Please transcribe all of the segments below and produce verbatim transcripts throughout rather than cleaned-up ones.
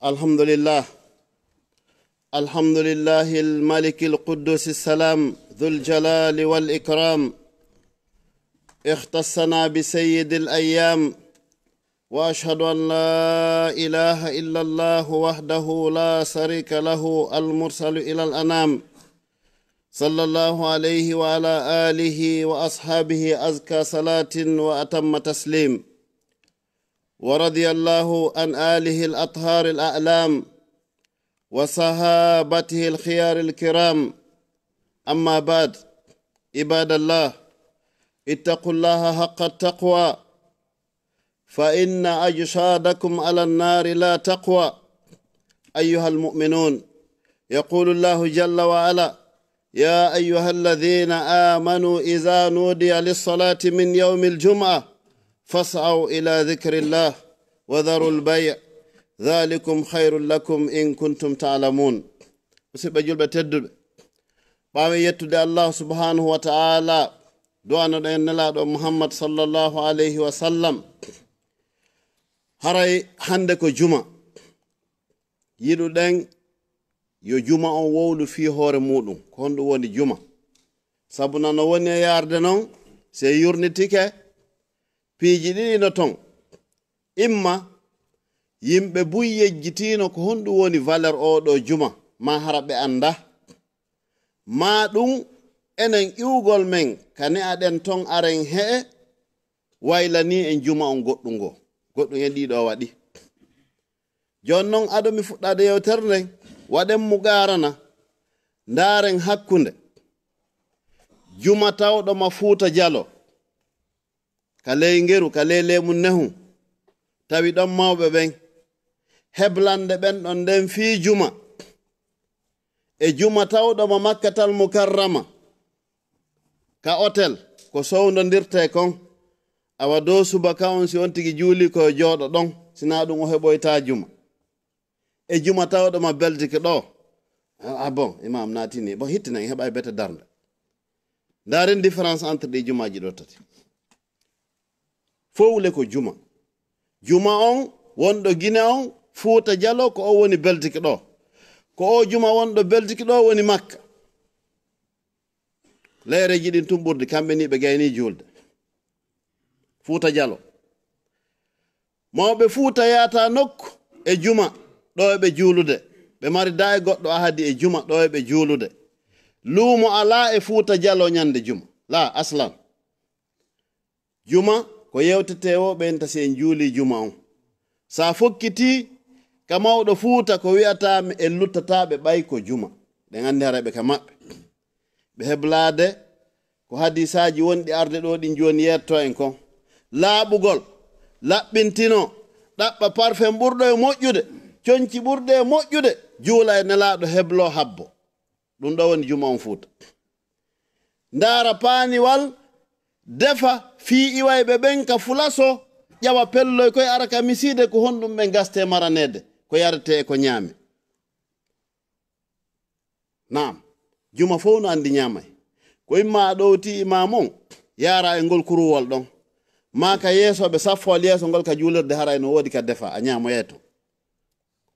الحمد لله. الحمد لله الملك القدوس السلام ذو الجلال والإكرام. اختصنا بسيد الأيام، وأشهد أن لا إله إلا الله وحده لا شريك له المرسل إلى الأنام، صلى الله عليه وعلى آله وأصحابه أزكى صلاة وأتم تسليم، ورضي الله عن آله الأطهار الأعلام وصحابته الخيار الكرام. أما بعد، عباد الله، اتقوا الله حق التقوى، فإن أجسادكم على النار لا تقوى. أيها المؤمنون، يقول الله جل وعلا: يا أيها الذين آمنوا إذا نودي للصلاة من يوم الجمعة فاسعوا إلى ذكر الله وذروا البيع ذلكم خير لكم إن كنتم تعلمون. Musidɓe julɓe tedduɓe, ɓaawo yettude Allah subhanahu wa ta'ala, du'anoɗen Nelaaɗo Muhammad sallallahu alayhi wa sallam, haray hannde ko juma. Yiɗuɗen yo juma on wowlu fii hoore muɗum. Ko honɗum woni juma? Sabu nano woni e yaarde non, si en yurnitike, piiji ɗiɗi no ton. Imma yimɓe buy yejjitiino ko honɗum woni valeur oo ɗoo juma, maa hara ɓe anndaa. Maa ɗum enen iwgol men ka ne'aɗen ton aren he'e, waylanii en juma on goɗɗum ngoo. Goɗɗum e ɗii ɗoo waɗi. Jooni non, ado mi fuɗɗaade yewtere nden, waɗen muqaarana, ndaaren hakkunde juma tawɗo ma Fuuta Jaloo, ka ley Ngeru, ka ley Leemun Nehu, tawi ɗon mawɓe ɓen, heblande ɓen ɗon nden fii juma, e juma tawɗo ma Makkatal Mukarrama, ka otel, ko sowndondirtee kon, awa dow subaka on, si on tigi juulii ko yo jooɗo ɗon, si naa ɗum o heɓoytaa juma. E juma tawɗo ma Belgique ɗoo. Ah, ah, bon, imam naatini. Bon, hittinan, heɓa e bete darnde. Ndaaren différence entre ɗi jumaaji ɗoo tati. Fowle ko juma. Juma on, wonɗo Gine on, Fuuta Jaloo, ko o woni Belgique ɗoo. Ko o juma wonɗo Belgique ɗoo woni Makka. Leereeji ɗin tun ɓurdi, kamɓe ni ɓe gayni juulde. Fuuta Jaloo. Mawɓe Fuuta yaata nokku e juma, ɗoo e ɓe juulude. Ɓe mari daa e goɗɗo ahadi e juma, ɗoo e ɓe juulude. Luumo alaa e Fuuta Jaloo ñande juma. Laa, aslan. Juma ko yewtetee woo ɓen ta si en juulii juma on. Sa fokkitii ka mawɗo Fuuta ko wi'ataa mi en luttataaɓe ɓay ko juma. Ɗen anndi haray ɓe ka maɓɓe. Ɓe heblaade ko hadiisaaji wonɗi arde ɗoo ɗin jooni yettoo en kon. Laaɓugol, laɓɓintinoo, ɗaɓɓa parfum ɓurɗo e moƴƴude, conci ɓurɗe e moƴƴude, juula e Nelaaɗo hebloo habbo. Ɗum ɗoo woni juma on Fuuta. Ndaara paaniwal, defa fii iwayɓe ɓen ka fulaso, ƴawa pelloy koy ara ka misiide ko honɗum ɓe gastee maraneede, ko yaretee e ko ñaame. Naam, juma fow no anndi ñaamay. Ko imma a ɗowti imaamu on, yaara e ngol kuruwol ɗon. Maa ka yeeso ɓe saffool yeeso ngol ka juulirde haray no woodi ka defa, a ñaamoyay ton.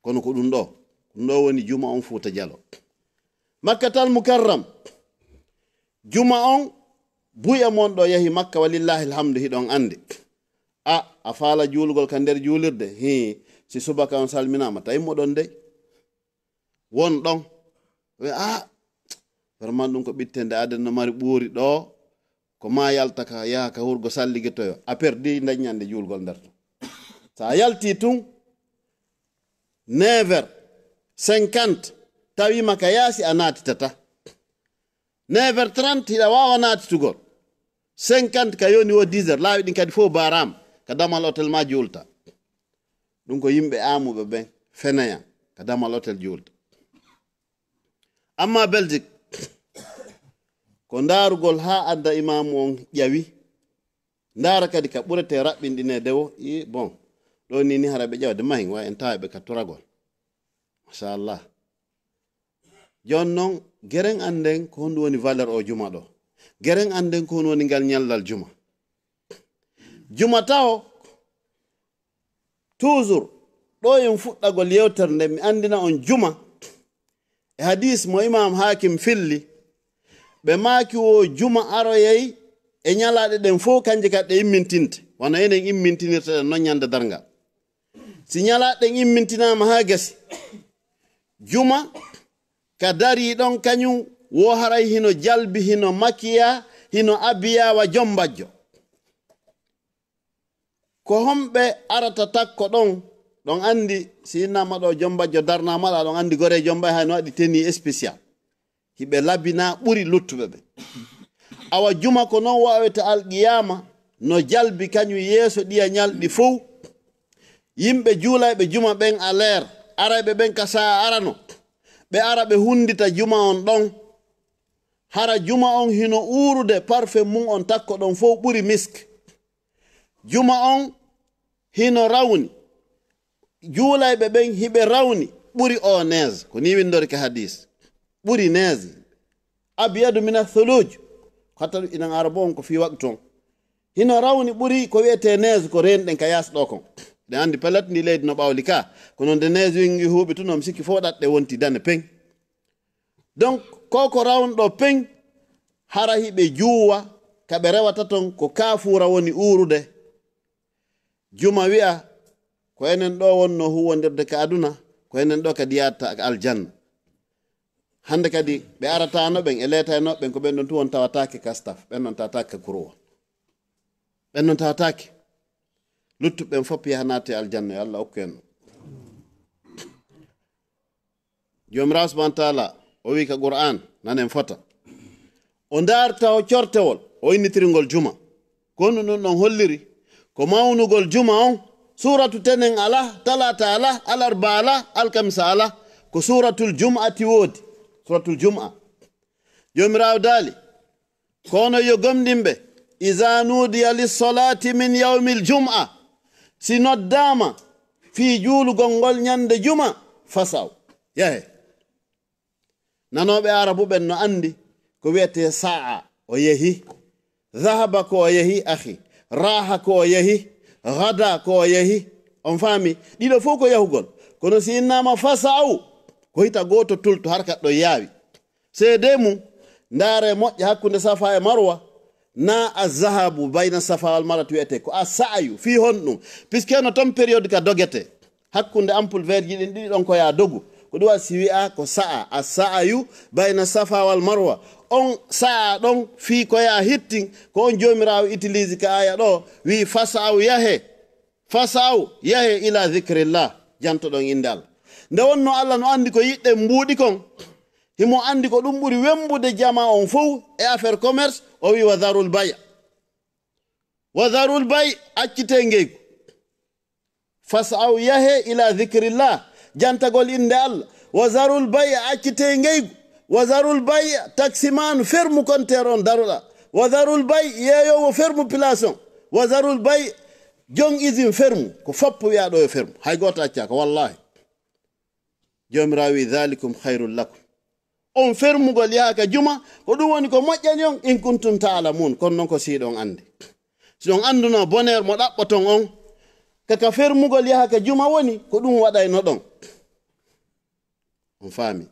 Kono ko ɗum ɗoo, ɗum ɗoo woni juma on Fuuta Jaloo. Makkatal Mukarram, juma on buy e mon ɗoo yahi Makka, walillahi alhamdu, hiɗon anndi. A, a faala juulugol ka nder juulirde, hii, si subaka on salminaama, tawi moɗon dey. Won ɗon, ɓe, a, vraiment ɗum ko ɓittende aden no mari ɓuuri ɗoo, ko maa yalta ka yaha ka hurgo salligitoyo, a perdi nden ñande juulgol nder ton. Sa yalti tun, neuf heures cinquante, tawiima ka yaasi a naatitata. Neuf heures trente hiɗa waawa naatitugol. Cinquante ka yoni wo dix heures, laawi ɗin kadi fof baaraama, ka damal hotel ma juulta. Ɗum ko yimɓe aamuɓe ɓen, feneyan, ka damal hotel juulta. Amma Belgique, ko ndaarugol haa adda imaamu on ƴawi. Ndaara kadi ka ɓuretee raɓɓinɗineede wo, i, bon, ɗoo ni, ni hara ɓe ƴawde mahin, wa en tawa ɓe ka toragol. Machallah. Jooni non, geren annden ko honɗum woni valeur o juma ɗoo. Geren annden ko honɗum woni ngal ñallal juma. Juma tawo, toujours, Ɗo en fuɗɗagol yewtere nde mi anndina on juma. E hadis mo Imam Hakim filli, ɓe maaki wo juma aroyay e ñalaaɗe ɗen fof kanje kadi ɗe immintinte, wano enen immintinirta ɗen non ñande darngal. Si ñalaaɗe ɗen immintinaama haa gasi, juma ka darii ɗon kañum wo haray hino jalbi, hino makiya, hino abiya wa jombajjo. Ko homɓe arata takko ɗon? Ɗon anndi si innama ɗo jombajjo darnama ɗa, ɗon anndi gore jombay hay no waɗi tenue spécial. Hiɓe labina ɓuri luttuɓe ɓe. Awa juma ko non wawete alqiyama no jalbi kañum yeeso ɗiya ñalɗi fow. Yimɓe juulayɓe juma ɓen a leer, arayɓe ɓen ka sa'a arano, ɓe ara ɓe hundita juma on ɗon. Hara juma on hino uurude, parfum mun on takko ɗon fow ɓuri misk. Juma on hino rawni. Juulayɓe ɓen hiɓe rawni ɓuri o neige. Ko ni windori ka hadis. Ɓuri neige. Abyadu mina thuluj. Hatta inan arabo on ko fi waqtu on. Hino rawni ɓuri ko wi'ete neige ko reenɗen ka yaas ɗo kon. Ɗen anndi pellet ndi leydi no ɓawli ka. Kono nde neige wingi huuɓi tun, on sikki fof ɗaɗɗe wonti dane peng. Donc, ko ko rawnɗo peng, hara hiɓe juuwa, ka ɓe rewata ton, ko kaafuura woni uurude. Juma wi'a, ko enen ɗo wonno huwondirde ka aduna, ko enen ɗo kadi yatta ka aljanna. Hannde kadi, ɓe arataano ɓen e leetaynooɓe ɓen, ko ɓen ɗon tun on tawataake ka staff, ɓen ɗon tawataake ka kuruwa. Ɓen ɗon tawataake. Luttuɓe ɓen fof yaha naati aljanna, yo Allah okku en. Joomiraawo subhaanahu wa taala o wi'i ka Qur'aan, nanen fota. O ndaarta o cortewol, o innitirgol juma. Kono ɗun ɗon holliri ko mawnugol juma on, suuratu tenen alaa, talaata alaa, alarba alaa, alkamisa alaa, ko suuratul jum'ati woodi. Suuratul jum'a. Joomiraawo daali, kono yo gomɗinɓe, iza nudiya lissolaati min yawmil jum'a, si noddaama fii juulugol ngol ñande juma, fasaw, yahe. Nanooɓe Aarabu ɓen no anndi ko wi'etee sa'a, o yehi. Zahaba ko o yehi, akhi. Raha ko o yehi. Gada ko o yehi. On faami? Ɗiɗo fow ko yahugol. Kono si innaama fasa'u, ko hita gooto tulto, harkat ɗon yaawi. Seedee mum, ndaare moƴƴa hakkunde Safa e Marwa, na azzahabu bayna Safa wal Marwa wi'etee ko a sa'ayu. Fii honɗum? Puisque no ton période ka dogete. Hakkunde ampoule vert ji ɗin ɗiɗi ɗon ko yaa dogu. Ko ɗum waɗi si wi'a ko sa'a, a sa'ayu bayna Safa wal Marwa. On sa'a ɗon fii ko yaa hittin, ko on Joomiraawo utilise ka aya ɗo, wi'i fasa'u yahe. Fasa'u yahe ila zikrillah, jantoɗon innde Allah. Nde wonno Allah no anndi ko yiɗɗen mbuuɗi kon, himo anndi ko ɗum ɓuri wembude jama on fow e affaire commerce, o wi'i wa dharul bay'. Wa dharul bay', accitee ngeygu. Fas'aw, yahe ila zikrillah, jantagol innde Allah. Wa zarul bay', accitee ngeygu. Wa zarul bay', taximan, fermu compteur on daroɗa. Wa zarul bay', yeeyoowo fermu place on. Wa zarul bay', jon usine fermu, ko foppo wi'aa ɗo yo fermu. Hay gooto accaaka, wallahi. Joomiraawo wi'i, "Dhalikum khairul lakum." On fermugol yaha ka juma, ko ɗum woni ko moƴƴani on, "in kuntum ta'lamun," kono non ko si hiɗon anndi. Si on annduno bonheur mo ɗaɓɓoton on, ka, ka fermugol yaha ka juma woni, ko ɗum waɗaynoɗon. On faami?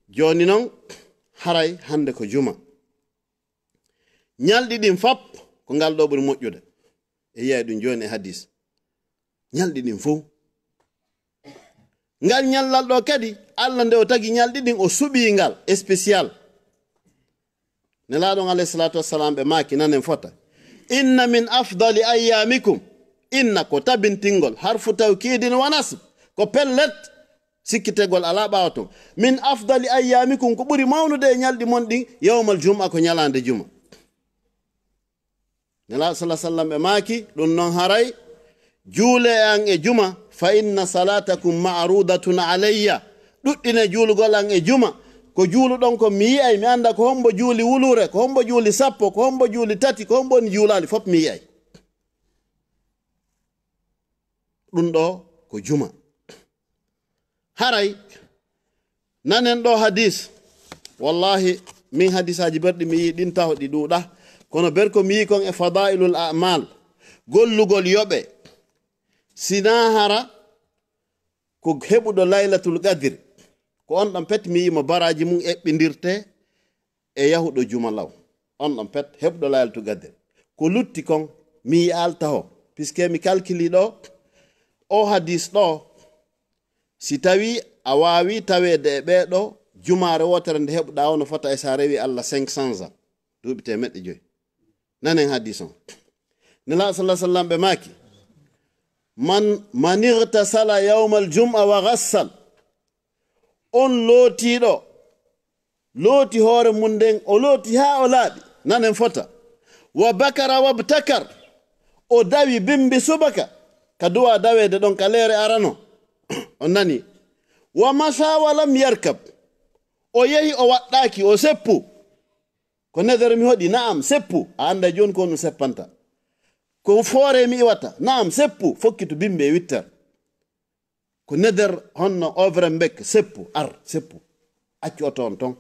Jooni non, haray hannde ko juma. Ñalɗi ɗin fap, ko ngal ɗo ɓuri moƴƴude. E yi'ay ɗum jooni e hadis. Ñalɗi ɗin fow. Ngal ñallal ɗo kadi, Allah nde o tagi ñalɗi ɗin, o suɓii ngal spécial. Nelaaɗo on alayhi salatu wassalam ɓe maaki, nanen fota. "Inna min afdali ayyamikum." Inna ko tabintingol, harfu tawkidin wa nasb. Ko pellet, sikkitegol alaa ɓaawo ton. "Min afdali ayyamikum," ko ɓuri mawnude e ñalɗi mon ɗin, yawmal jum'a, ko ñalaande juma. Nelaaɗo sallallahu alaihi wasallam ɓe maaki, "Ɗum non haray, juule e an e juma, fa inna salatakum ma'rudatun alayya." Ɗuɗɗine juulugol an e juma, ko juuluɗon ko mi yi'ay, mi annda ko hombo juuli wuluure, ko hombo juuli sappo, ko hombo juuli tati, ko hombo woni juulaali, fop mi yi'ay. Ɗum ɗo ko juma. Haray, nanen ɗo hadis. Wallahi, min hadisaaji berɗi mi yii ɗin taho ɗi ɗuuɗa. Kono ber ko mi yii kon e fadailul a'mal, gollugol yoɓe, Sinaa hara ko heɓuɗo Laylatul Qadr, ko on ɗon pet mi yi'imo baraaji mum eɓɓindirte e yahuɗo juma law. On ɗon pet heɓuɗo Laylatul Qadr. Ko lutti kon, mi yi'aali taho, puisque mi calculi ɗo, o hadis ɗo, si tawi a waawi taweede e ɓee ɗo, jumaare wootere nde heɓuɗaa o no fota e sa rewi Allah cinq cents ans, duuɓi teemeɗɗe joy. Nanen hadis on. Nelaaɗo sallallahu alaihi wasallam ɓe maaki, "Man, man igtasala yawmal jum'a wa ghassal." On lootiiɗo, looti hoore mum nden, o looti haa o laaɓi. Nanen fota. "Wa bakara wabtakar." O dawi bimbi subaka. Ka duwa daweede ɗon ka leere arano. On nani. "Wa masha wa lam yarkab." O yehi o waɗɗaaki, o seppu. Ko neder mi hoɗi, na'am, seppu. A annda jooni ko on seppanta. Ko foore mi iwata, na'am, seppu. Fokkitu bimbi e wittar. Ko neder honno Overenbeek, seppu, ar, seppu. Accu oto on ton.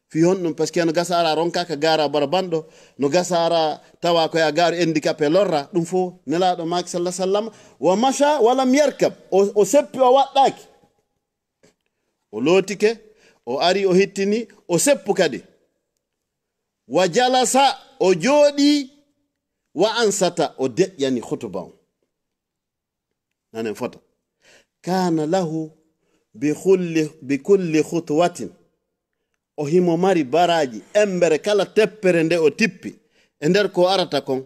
Fii honɗum? Parce que no gasa ara ronka ka gaara bara banɗo, no gasa ara tawa ko ya gaaru handicapé lorra, ɗum fof Nelaaɗo maaki sallallahu alaihi wasallam, "Wa masha wa lam yarkab." O, o seppi, o waɗɗaaki. O lootike, o ari, o hittini, o seppu kadi. "Wa jalasa," o jooɗi, "wa ansata," o deƴƴani khutuba on. Nanen fota. "Kana lahu bi kulli, bi kulli khutwatin." O himo mari baraaji, embere kala teppere nde o tippi. E nder ko arata kon,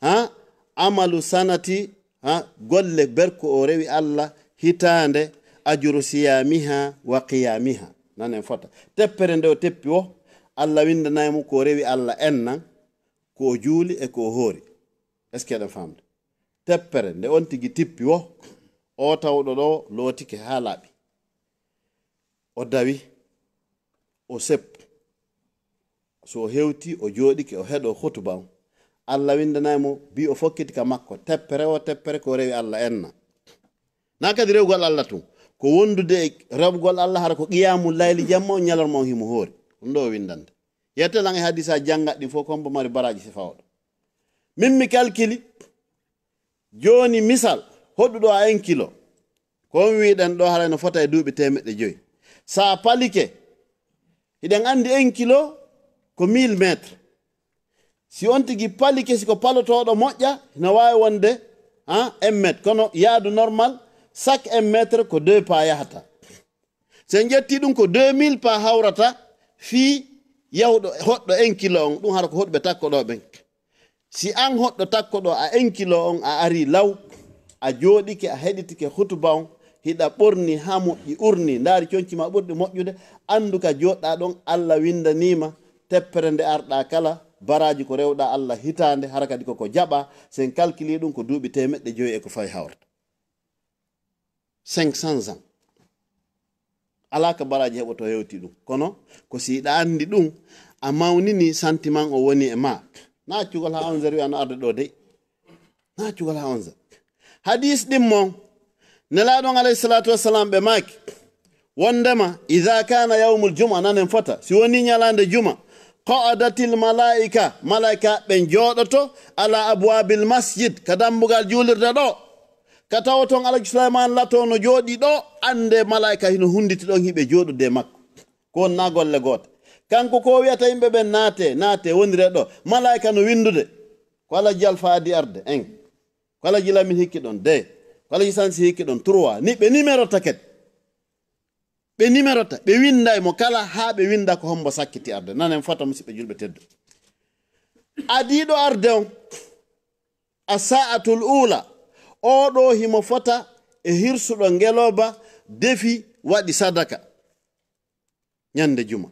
ha? "Amalu sanati," ha? "Golle berko o rewi Allah hitaande, ajru siyamiha wa qiyamiha." Nanen fota. Teppere nde o teppi wo, Allah windanay mo ko o rewi Allah ennan, ko o juuli e ko o hoori. Est-ce que eɗen famde? Teppere nde on tigi tippi wo, o tawɗo ɗo lootike haa laaɓi. O dawi, o seppu. So o hewti, o jooɗike, o heɗo khutuba on. Allah windanay mo, bi o fokkiti ka makko. Teppere wo teppere ko rewi Allah enna. Na kadi rewgol Allah tun. Ko wondude e rewgol Allah, hara ko qiyamul layli jamma on, ñalorma on himo hoori. Ɗum ɗo o windande. Yette lan e hadisa janngat ɗin fof, ko hombo mari baraaji sifa oɗo. Min mi calculi, jooni misal, hoɗuɗo a un kilo. Ko on wiɗen ɗo haray no fota e duuɓi teemeɗɗe joy. Sa palike, hiɗen andi un kilo ko mille mètres. Si on tigi palike, si ko palotoɗo moƴƴa, hino wawi wonde, ha, un mètre. Kono yaadu normal, chaque un mètre ko deux pas yahata. Si en ƴetti ɗum ko deux mille pas hawrata fii yahuɗo, hoɗɗo un kilo on, ɗum hara ko hoɗɓe takko ɗo ɓen. Si an hoɗɗo takko ɗo a un kilo on a ari law, a jooɗike, a heɗitike hutuba on, hiɗa ɓorni ha moƴƴi, urni, ndaari conci ma ɓurɗi moƴƴude, andu ka jooɗɗa ɗon, Allah windanima teppere nde arɗa kala, baraji ko rewɗa Allah hitande, hara kadi koko jaɓa, si en calculi ɗum ko duuɓi teemeɗɗe joyi e ko fawi hawrata. Cinq cents ans. Alaa ka baraaji heɓoto hewti ɗum. Kono ko si iɗa anndi ɗum, a mawnini sentiment o woni e ma. Na accugol haa onze heures wi'a no arde ɗo dey. Na accugol haa onze heures. Hadis ɗin mon, Nelaaɗo on alayhi salaatu wassalam ɓe maaki, wondema, "Idha kana yawmul juma," nanen fota, si woni ñalaande juma, "qa'adatil malaika," malaika ɓen jooɗoto, "ala abwabil masjid," ka dambugal juulirde ɗo. Ka tawa ton Alhaji Sulaiman Lato no jooɗi ɗo, annde malaika hino hunditi ɗon hiɓe jooɗude e makko. Ko won na golle goote. Kanko ko wi'ata yimɓe ɓen, "Naate, naate, wonire ɗo." Malaika no windude. Ko Alhaji Alfa Adi arde, en. Ko Alhaji Lamin Hikki ɗon, de. Ko Alhaji Sansi Hikki ɗon, trois. Ni ɓe numéro ta kadi. Ɓe numéro ta, ɓe winda e mo kala haa ɓe winda ko hombo sakkiti arde. Nanen fota, musidɓe julɓe teddu. Adiiɗo arde on, as-sa'atul ula, oɗo himo fota e hirsuɗo ngelooba, defi, waɗi sadaka. Ñande juma.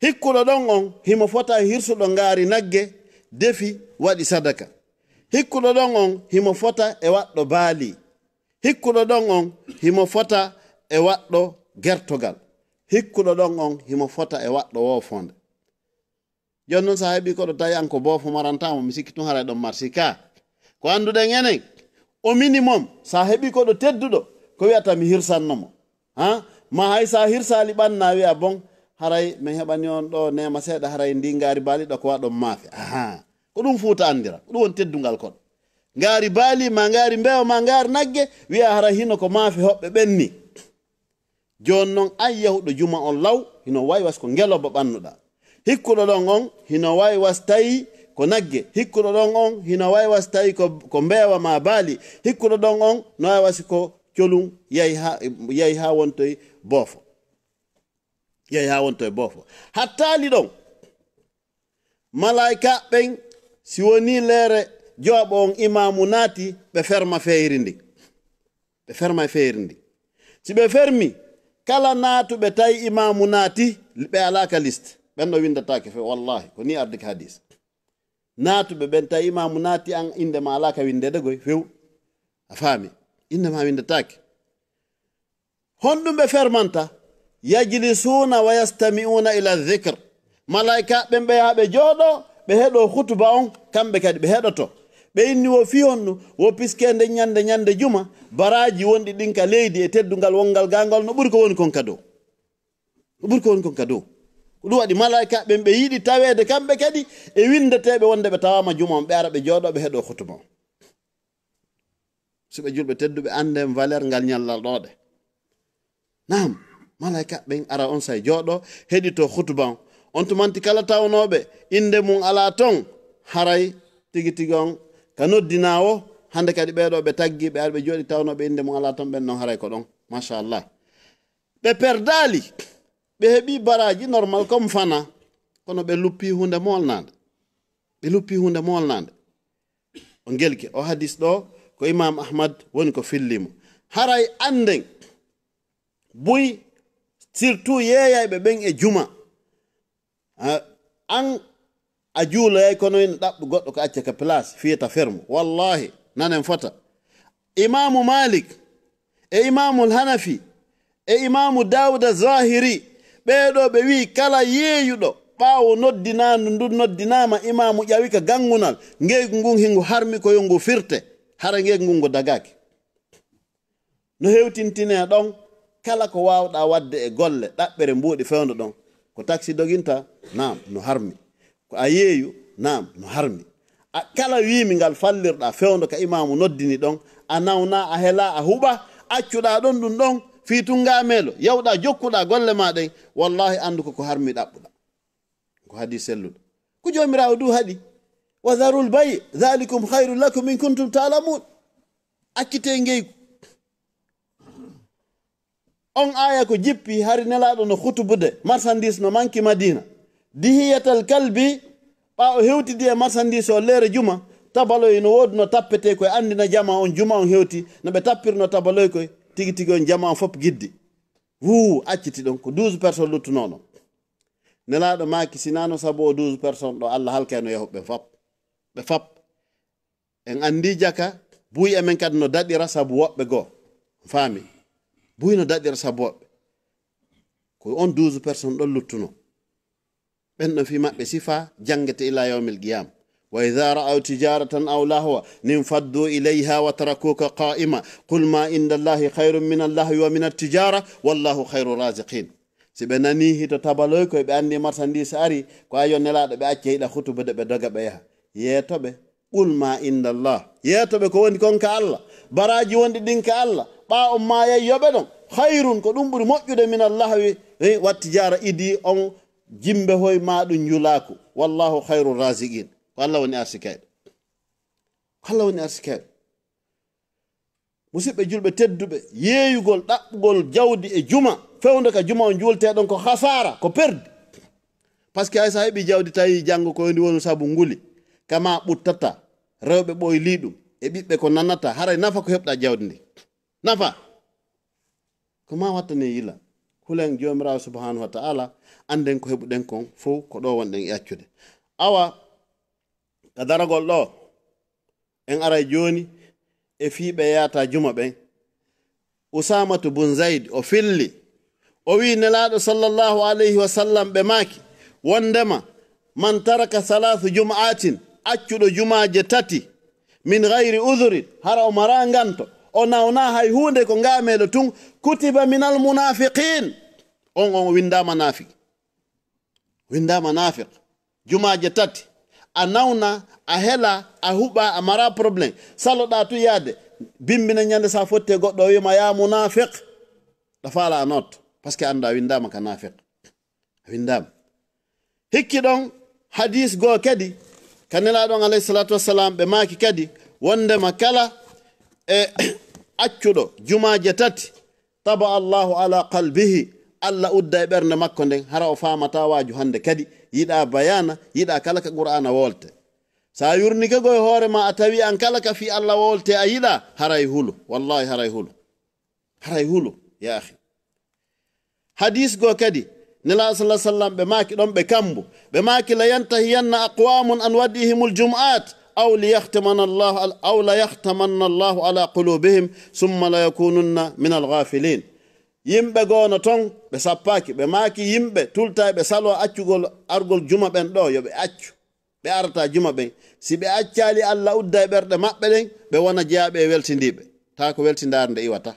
Hikkuɗo ɗon on, himo fota e hirsuɗo ngaari nagge, defi, waɗi sadaka. Hikkuɗo ɗon on, himo fota e waɗɗo baali. Hikkuɗo ɗon on, himo fota e waɗɗo gertogal. Hikkuɗo ɗon on, himo fota e waɗɗo woofonde. Jooni noon, so a heɓii koɗo tawi an ko boofo marantaamo, mi sikki tun haray ɗon marsi ka. Ko annduɗen enen, au minimum, so a heɓii koɗo tedduɗo, ko wi'ata mi hirsanno mo. Ha? Ma hay so a hirsaali ɓanna wi'a bon, haray min heɓani on ɗo neema seeɗa, haray ndi ngaari baali ɗo ko waɗon maafe. Aha. Ko ɗum Fuuta anndira. Ko ɗum woni teddungal koɗo. Ngaari baali, ma ngaari mbeewa, ma ngaari nagge, wiya hara hino ko maafe hoɓɓe ɓenni. Jooni noon, an yahuɗo juma on law, hino wayi wasi ko ngeloba ɓannuɗaa. Hikkuɗo ɗon on, hino wayi wasi tawi ko nagge. Hikkuɗo ɗon on, hino wayi wasi tawi ko, ko mbeewa ma baali. Hikkuɗo ɗon on, no wayi wasi ko colum yahi haa, yahi haa wontoy boofo. Yahi haa wontoy boofo. Hattaali ɗon, malaayika ɓen, si wonii leere jowaɓo on imaamu naati, ɓe ferma feeri ndin. Ɓe ferma e feeri ndin. Si ɓe fermi, kala naatuɓe tawi imaamu naati, ɓe alaa ka liste. Ɓen ɗo winndataake few, wallaahi, ko nii ardi ka hadiis. Naatuɓe ɓen tawi imaamu naati, an innde ma alaa ka winndeede goy, few. A faami? Innde ma winndataake. Honɗum ɓe fermanta? Yajlisuuna wa yastami'uuna ila dhikr. Malaayika ɓen ɓe yaha ɓe jooɗo, ɓe heɗo hutuba on, kamɓe kadi ɓe heɗoto. Ɓe inni wo fii honɗum? Wo piskee nden ñande, ñande juma, baraaji wonɗi ɗin ka leydi e teddungal wonngal ga ngol no ɓuri ko woni kon ka dow. No ɓuri ko woni kon ka dow. Ko ɗum waɗi malaayika ɓen ɓe yiɗi taweede kamɓe kadi e winndeteeɓe wonde ɓe tawaama juma on, ɓe ara ɓe jooɗo, ɓe heɗo hutuba on. Si ɓe julɓe tedduɓe, annden valeur ngal ñallal ɗoo ɗe. Naam, malaayika ɓen ara on say jooɗo, heɗito hutuba on. On tumanti kala tawnooɓe innde mum alaa ton, haray tigi tigi on ka noddinaa wo, hannde kadi ɓee ɗoo ɓe taggi, ɓe ari ɓe jooɗi tawnooɓe innde mum alaa ton, ɓen non haray ko ɗon. Machallah. Ɓe perdaali, ɓe heɓi baraaji normal comme fana, kono ɓe luppi huunde moolnaande. Ɓe luppi huunde moolnaande. O ngelke, o hadis ɗoo, ko Imam Ahmad woni ko fillimo. Haray annden, buy, surtout yeeyayɓe ɓen e juma. Ah, an a juuloyay, kono ina ɗaɓɓu goɗɗo ko acca ka place, fiyata fermo. Wallaahi, nanen fota. Imaamu Malik, e Imaamul Hanafi, e Imaamu Daawuda Zahiri, ɓee ɗoo ɓe wi'i kala yeeyuɗo ɓaawo noddinaandu ndun noddinaama, imaamu ƴawi ka ganngunal, ngeygu ngun hingu harmi ko yo ngu firte, hara ngeygu ngun ngu dagaaki. No hewtintinee ɗon kala ko waawɗaa waɗde e golle ɗaɓɓere mbuuɗi fewndo ɗon. Ko taksi doginta? Naam, no harmi. Ko a yeeyu? Naam, no harmi. A kala wiimi ngal fallirɗaa fewndo ka imaamu noddini ɗon, a nawnaa, a helaa, a huɓa, accuɗaa ɗon ɗum ɗon, fii tunngaa meelo, yawɗaa jokkuɗaa golle maa ɗen, wallaahi anndu ko ko harmi ɗaɓɓuɗaa. Ko hadis selluɗo. Ko Joomiraawo du haɗi. "Wa dharul bay', dhalikum khayrun lakum in kuntum ta'lamun." Accitee ngeygu. On aaya ko jippi hari Nelaaɗo no hutubude, marchandise no manki Madiina. Dihiyatal kalbi, ɓaa o hewtidi e marchandise o leere juma, tabaloy no woodi no tappetee koy anndina jama on juma on hewti, no ɓe tappirno tabaloy koy, tigi tigi on jama on fop giddi. Wuu, acciti ɗon, ko douze personnes luttunoo ɗon. Nelaaɗo maaki, si naano sabu o douze personnes ɗo, Allah halkayno yahuɓe ɓe fop. Ɓe fop. En anndi jaka, buy e men kadi no daɗira sabu woɓɓe goo. Faami? Buy no daɗira sabu woɓɓe. Ko on douze personnes ɗon luttuno. Ɓen ɗon fii maɓɓe sifa janngete ila yawmil qiyam. "Wa idha ra'aw tijaratan aw lahwa ninfaddu ilayha wa tarakuka qa'ima. Qul ma inda Allahi khayrun min Allahi wa min at-tijara, wallahu khayru raziqin." Si ɓe nanii hito tabaloy koy, ɓe anndi marchandise ari, ko ayo Nelaaɗo ɓe acca hiɗa hutubude, ɓe doga ɓe yaha. Yeeto ɓe, "Qul ma inda Allah." Yeeto ɓe ko woni kon ka Allah. Baraaji wonɗi ɗin ka Allah. Ɓaa on maayay yo ɓe ɗon. "Khayrun", ko ɗum ɓuri moƴƴude, "min Allahi, eh, wa tijara", idi on jimbe hoy ma ɗum njulaaku. "Wallahu khayru raziqin." Ko Allah woni arsikayɗo. Ko Allah woni arsikayɗo. Musidɓe julɓe tedduɓe, yeeyugol ɗaɓɓugol jawdi e juma, fewndo ka juma on juulteɗon ko khasaara, ko perdi. Parce que hay so a heɓi jawdi tawi janngo ko ndi woni sabu nguli, kama ɓuttata, rewɓe ɓoyli ɗum, e ɓiɓɓe ko nanata, haray nafa ko heɓɗa jawdi ndi. Nafa. Ko ma wattane yila. Hulen Joomiraawo subhanahu wa ta'ala, annden ko heɓuɗen kon fow, ko ɗo wonɗen e accude. Awa, ka daragol ɗo, en aray jooni e fii ɓe yaata juma ɓen. Usaamatu bun Zayd o filli, o wi'i Nelaaɗo sallallahu alayhi wa sallam ɓe maaki, wondema, "Man taraka thalathu jum'atin", accuɗo jumaaje tati, "min ghayri udhurin", hara o maraa nganto, o nawnaa hay huunde, ko ngaameelo tun, "kutiba minal munafiqin", on, on winndaama naafiq. Winndaama naafiq. Jumaaje tati. A nawna, a hela, a huɓa, a mara problème. Saloɗa tu yaade, bimbina ñande sa fotte goɗɗo o wima ya munafiq. Ɗa fala a not. Parce que anda a windama ka nafiq. A windama. Hikki ɗon hadis goo kadi, ka Nelaaɗo on alayhi salatu wassalam, ɓe maaki kadi, wondema kala e accuɗo jumaaje tati, taba Allahu ala qalbihi, Allah udda e ɓernde makko nden, hara o faamata waaju hande kadi, yiɗa bayana, yiɗa kala ka Qur'aana woolte. Sa yurnike goo e hoore ma, a tawi an kala ka fii Allah woolte a yiɗa, haray hulu. Wallahi, haray hulu. Haray hulu, ya akhi. Hadis goo kadi, Nelaaɗo sallallahu alaihi wasallam, ɓe maaki ɗon ɓe kambu. Ɓe maaki, "La yantahiyanna aqwamun an wad'ihimul jum'at, aw li yahtimanna Allahu al-, aw la yahtimanna Allahu ala qulubihim, summa la yakununna min al-ghafilin." Yimɓe goo no ton, ɓe sappaaki. Ɓe maaki yimɓe tulta ɓe salo accugol argol juma ɓen ɗo, yo ɓe accu. Ɓe arata juma ɓen. Si ɓe accaali Allah udda e ɓerɗe maɓɓe ɗen, ɓe wona jeyaaɓe e weltindiiɓe. Taa ko weltindaare nde iwata.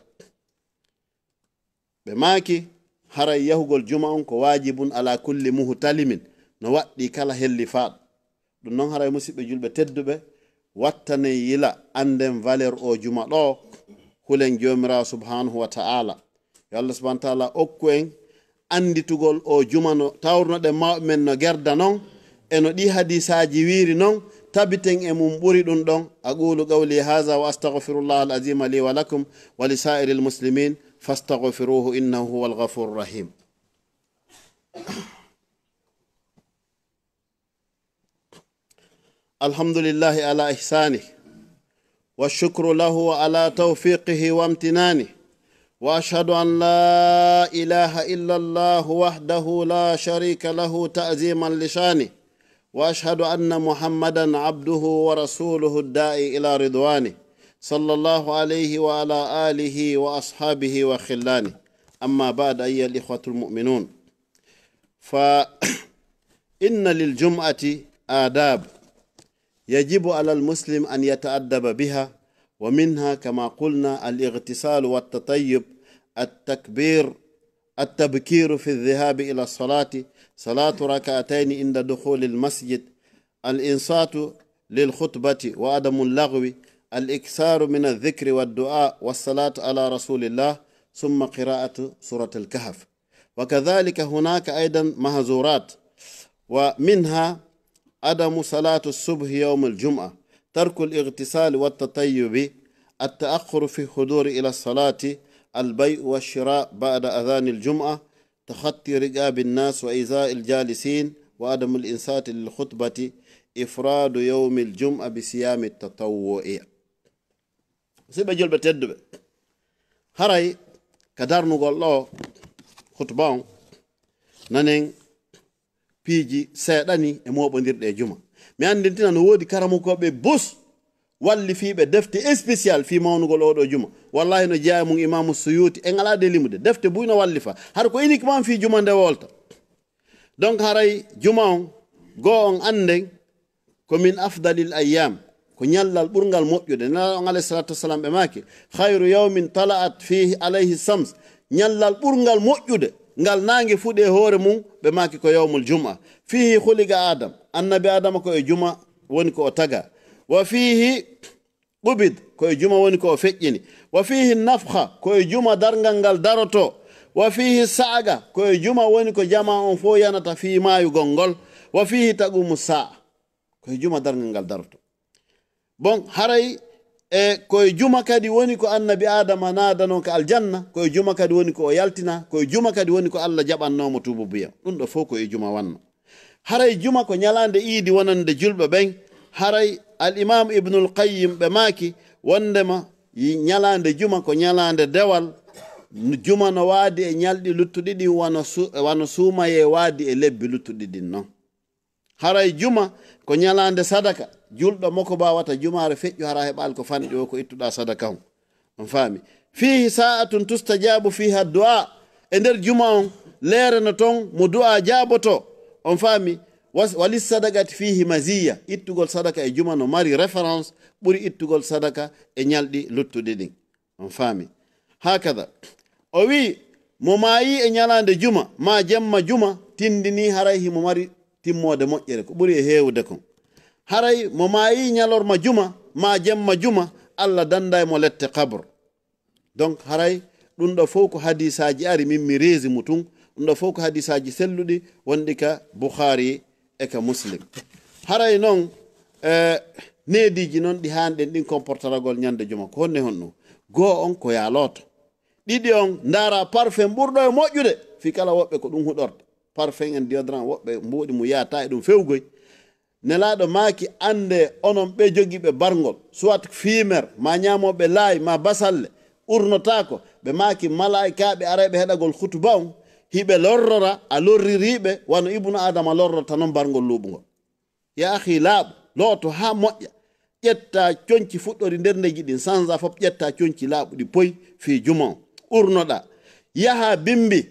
Ɓe maaki, haray yahugol juma on ko waajibun ala kulli muhtalimin, no waɗɗi kala hellifaaɗo. Ɗum non haray musiɓɓe julɓe tedduɓe, wattanen yila, anden valeur o juma ɗo, hulen Joomiraawo subhanahu wa ta'ala. Yo Allah subhanahu wa ta'ala okku en anditugol o juma no tawrunoɗen mawɓe men no gerda non, e no ɗi hadisaaji wiiri non, tabiten e mum ɓuri ɗum ɗon. Aqulu qawli hadha wa astaghfirullaha al-azima li wa lakum wa li sa'iril muslimin fastaghfiruhu innahu huwal ghafurur rahim. الحمد لله على إحسانه، والشكر له على توفيقه وامتنانه، وأشهد أن لا إله إلا الله وحده لا شريك له تعظيما لشانه، وأشهد أن محمدا عبده ورسوله الداعي إلى رضوانه، صلى الله عليه وعلى آله وأصحابه وخلانه. أما بعد، أيها الإخوة المؤمنون، فإن للجمعة آداب يجب على المسلم أن يتأدب بها، ومنها كما قلنا الاغتسال والتطيب، التكبير، التبكير في الذهاب إلى الصلاة، صلاة ركعتين عند دخول المسجد، الإنصات للخطبة وعدم اللغو، الإكثار من الذكر والدعاء والصلاة على رسول الله، ثم قراءة سورة الكهف. وكذلك هناك أيضا محظورات، ومنها عدم صلاة الصبح يوم الجمعة، ترك الاغتسال والتطيب، التأخر في الحضور إلى الصلاة، البيع والشراء بعد أذان الجمعة، تخطي رقاب الناس وإيذاء الجالسين، وعدم الإنصات للخطبة، إفراد يوم الجمعة بصيام التطوع. Musiɓɓe julɓe tedduɓe, haray ka darnugol ɗo khutba on, nanen piiji seeɗani e mooɓondirɗe e juma. Mi anndintina no woodi karamokooɓe bus wallifiiɓe defte spécial fii mawnugol oo ɗoo juma. Wallahi no jeyaa e mum Imaamu Suyuuti, en alaa de limude. Defte buy no wallifa. Hara ko uniquement fii juma nde wolta. Donc haray juma on, goo on annden, ko min afdalil ayyam, ko ñallal ɓurngal moƴƴude. Nelaaɗo on alayhi salatu wassalam ɓe maaki, "Khayru yawmin tala'at fihi alayhi shams." Ñallal ɓurngal moƴƴude, ngal naange fuɗi e hoore mum, ɓe maaki ko yawmul jum'a. "Fihi khuliqa Adam." Annabi Adama ko e juma woni ko o taga. "Wa fihi qubid," ko e juma woni ko o feƴƴini. "Wa fihi nafkha," ko e juma darngal ngal daroto. "Wa fihi sa'aqa," ko e juma woni ko jama on fof yanata fii maayugol ngol. "Wa fihi taqumu sa'a," ko e juma darngal ngal daroto. Bon, haray e ko e juma kadi woni ko annabi Adama naadano ka aljanna, ko e juma kadi woni ko o yaltina, ko e juma kadi woni ko Allah jaɓannoomo tuububuya. Ɗum ɗo fof ko e juma wanno. Haray juma ko ñalaande iidi wonande julɓe ɓen. Haray al-Imam Ibnul Qayyim ɓe maaki wondema yi-, ñalaande juma ko ñalaande dewal. Juma no waadi e ñalɗi luttuɗi ɗin wano su-, wano suumayee waadi e lebbi luttuɗi ɗin non. Haray juma ko ñalaande sadaka. Julɗo mo ko baawata jumaare feƴƴu hara heɓaali ko fanɗi o ko ittuɗaa sadaka on. On faami? "Fihi sa'atun tustajabu fiha du'a." E nder juma on, leere no ton mo du'a jaaboto. On faami? "Was-, walis sadaqati fihi maziya." Ittugol sadaka e juma no mari référence ɓuri ittugol sadaka e ñalɗi luttuɗi ɗin. On faami? Hakada. O wi'i, mo maayi e ñalaande juma, ma jemma juma, tindini haray himo mari timmoode moƴƴere, ko ɓuri e heewude kon. Haray mo maayi ñalorma juma, ma jemma juma, Allah dannday mo lette qabr. Donc, haray ɗum ɗo fof ko hadisaaji ari, min mi reesi mo tun. Ɗum ɗo fof ko hadisaaji selluɗi, wonɗi ka Bukhari e ka Muslim. Haray noon, eh, neediiji noon ɗi haanɗen ɗin comportaragol ñande juma, ko honne honno? Goo on ko yaa looto. Ɗiɗi on, ndaara parfum ɓurɗo e moƴƴude, fii kala woɓɓe ko ɗum huɗorde. Parfum en deodorant, woɓɓe mbuuɗi mu yaata e ɗum fewgoy. Nelaaɗo maaki, annde onon ɓe jogiiɓe barngol, soit fiimer, ma ñaamooɓe laay, ma basalle, urnotaako, ɓe maaki malaa'ikaaɓe arayɓe heɗagol hutuba on, hiɓe lorrora, a lorririiɓe, wano Ibnu Aadama lorrorta non barngol luuɓungol. Ya akhi, laaɓu, looto haa moƴƴa. Ƴetta conci fuɗɗori nder ndeji ɗin, sanza fof, ƴetta conci laaɓuɗi poy fii juma on. Urnoɗaa, yaha bimbi,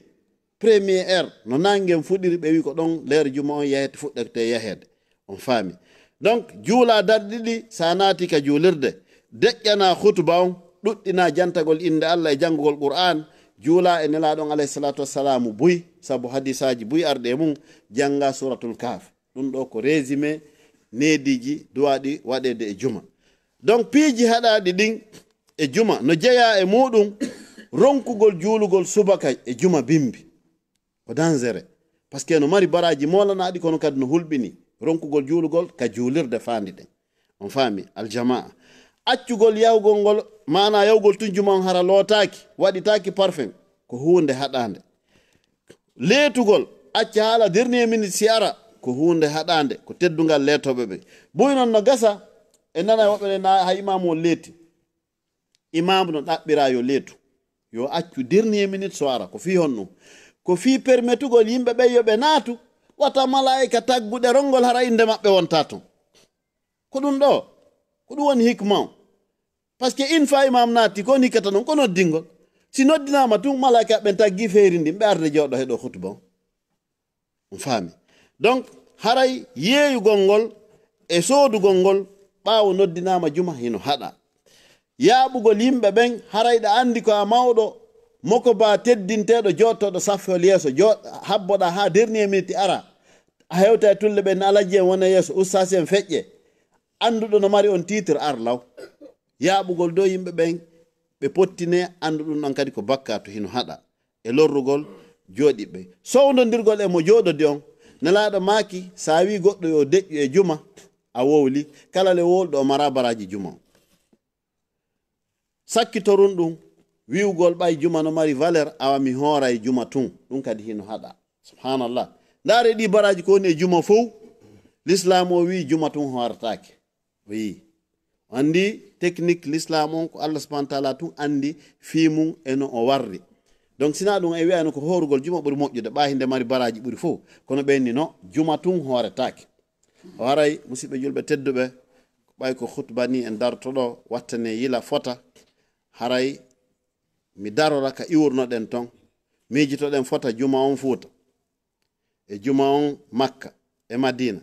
premier heure, no nangen fuɗiri, ɓe wi ko ɗon leer juma on yahete, fuɗɗete yaheede. On faami? Donc, juula darɗe ɗiɗi, sa naati ka juulirde, deƴƴana hutuba on, ɗuɗɗina jantagol innde Allah e janngugol Qur'aan, juula e Nelaaɗo on alayhi salaatu wassalamu buy, sabu hadisaaji buy arɗi e mum, jannga Suuratul Kahf. Ɗum ɗo ko résumé neediiji duwaaɗi waɗeede e juma. Donc, piiji haɗaaɗi ɗin e juma no jeyaa e muuɗum ronkugol juulugol subaka e juma bimbi. Ko dangereux. Parce que no mari baraaji moolanaaɗi, kono kadi no hulɓini ronkugol juulugol ka juulirde faandi ɗen. On faami? Aljamaa. Accugol yahugol ngol, maanaa yahugol tun juma on hara lootaaki, waɗitaaki parfum, ko huunde haɗaande. Leetugol, acca haala dernier minute si ara, ko huunde haɗaande, ko teddungal leetooɓe ɓen. Buy non no gasa, e nana woɓɓe ɗe na hay imaamu on leeti. Imaamu no ɗaɓɓira yo leetu. Yo accu dernier minute so ara. Ko fii honɗum? Ko fii permetugol yimɓe ɓen yo ɓe naatu, wata malaa'ika tagguɗe rongol hara innde maɓɓe wonta ton. Ko ɗum ɗo, ko ɗum woni hikma on. Parce que une fois imam naati, ko on hikkata non, ko noddingol. Si noddinaama tun, malaa'ika ɓen taggi feeri ndin, ɓe arde jooɗo heɗo hutuba on. On faami? Donc, haray yeeyugol ngol e soodugol ngol ɓaawo noddinaama juma hino haɗa. Yaaɓugol yimɓe ɓen, haray ɗa anndi ko a mawɗo, moko ba teddinteeɗo, jooɗtooɗo saffol yeeso, jooɗ-, habboɗa haa dernier minute ara. A hewta e tulle ɓen, alajji en wona yeeso, ustaas en feƴƴe. Annduɗo no mari on titre ar law. Yaaɓugol dow yimɓe ɓen, ɓe pottine, anndu ɗum ɗon kadi ko bakkaatu hino haɗa. E lorrugol jooɗiiɓe. Sowndondirgol e mo jooɗodi on, Nelaaɗo maaki, sa wi goɗɗo yo deƴƴu e juma, a wowli, kala le wowluɗo o mara baraaji juma on. Sakkitorun ɗum, wi'ugol ɓay juma no mari valeur, awa mi hooray juma tun, ɗum kadi hino haɗa. Subhanallah. Ndaare ɗi baraaji ko woni e juma fow, Lislaam o wi juma tun hoorataake. O yii. O anndi technique Lislaam on ko Allah subhanahu wa taala tun anndi fii mum e no o warri. Donc, sina ɗum en wi'ayno ko hoorugol juma ɓuri moƴƴude, ɓay hinde mari baraaji ɓuri fow. Kono ɓe inni no, juma tun hooretaake. O haray, musidɓe julɓe tedduɓe, ko ɓay ko khutba ni en darto ɗo, wattane yila fota, haray mi darora ka iwurnoɗen ton, miijitoɗen fota juma on Fuuta, e juma on Makka, e Madina,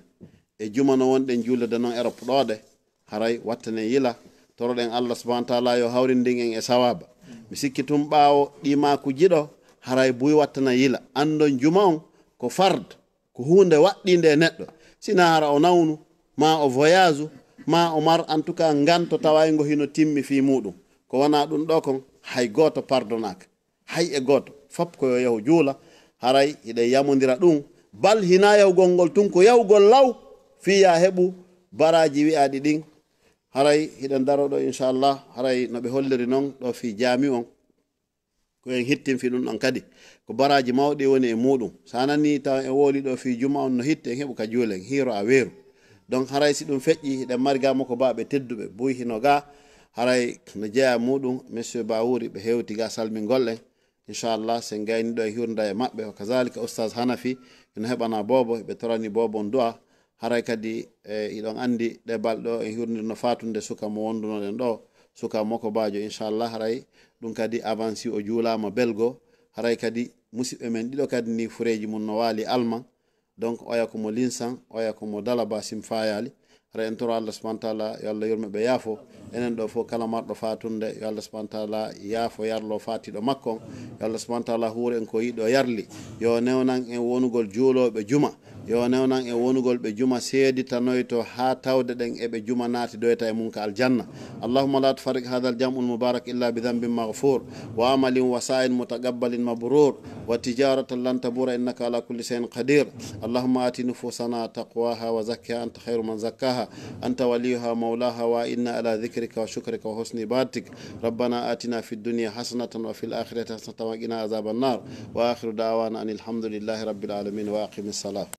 e juma no wonɗen juulde non Erop ɗo ɗe, haray wattane yila, toroɗen Allah subhanahu wa taala yo hawrindin en e sawaaba. Mi sikki tun ɓaawo ɗi maakuji ɗo, haray buy wattana yila. Andon juma on ko fard, ko huunde waɗɗinde e neɗɗo. Sina hara o nawnu, ma o voyage, ma o mar, en tout cas, nganto tawayngo hino timmi fii muɗum. Ko wona ɗum ɗo kon, hay gooto pardonaaka. Hay e gooto. Fop ko yo yahu juula, haray hiɗen yamondira ɗum. Bal hina yahugol ngol tun ko yahugol law, fii ya heɓu baraaji wi'aaɗi ɗin. Haray hiɗen daro ɗo, inchallah, haray no ɓe holliri non ɗo fii jaami on. Ko en hittin fii ɗum ɗon kadi. Ko baraaji mawɗi woni e muɗum. Sa nani taw en wowli ɗo fii juma on no hitti, en heɓu ka juulen, hiiro a weeru. Donc haray si ɗum feƴƴi, hiɗen mari ga moko baaɓe tedduɓe, buy hino ga, haray no jeeya muɗum, monsieur Bawuri, ɓe hewti ga salmingol en. Inchallah, sen gayni ɗo e hirda e maɓɓe, wa kazalika Oustaz Hanafi, ino heɓana boobo, ɓe torani boobo on du'a. Haray kadi, e, iɗon anndi ɗe balɗe o en hirndirno fatunde suka mo wondunoɗen ɗo, suka moko baajo, inchallah, haray ɗum kadi avanci o juulaama belgo. Haray kadi musidɓe men ɗiɗo kadi ni fureeji mum no waali Alman. Donc, oya ko mo Linsan, oya ko mo Dalaba, sim fayaali. Haray en toro Allah subhanahu wa taala, yo Allah yurme ɓe yaafo. Enen ɗo fof kala marɗo fatunde, yo Allah subhanahu wa taala yaafo yarlo fatiɗo makko on. Yo Allah subhanahu wa taala huur en ko yiɗo yarli. Yo newnan en wonugol juulooɓe juma. Yo newnan en wonugol ɓe juma seeditanoyto haa tawde ɗen e ɓe juma naatidoyta e mum ka aljanna. اللهم لا تفرق هذا الجمع المبارك إلا بذنب مغفور، وعمل وسعي متقبل مبرور، وتجارة لن تبور، إنك على كل شيء قدير. اللهم آت نفوسنا تقواها وزكها أنت خير من زكاها، أنت وليها مولاها، وإنا على ذكرك وشكرك وحسن عبادتك. ربنا آتنا في الدنيا حسنة وفي الآخرة حسنة وقنا عذاب النار. وآخر دعوانا أن الحمد لله رب العالمين. وأقم الصلاة.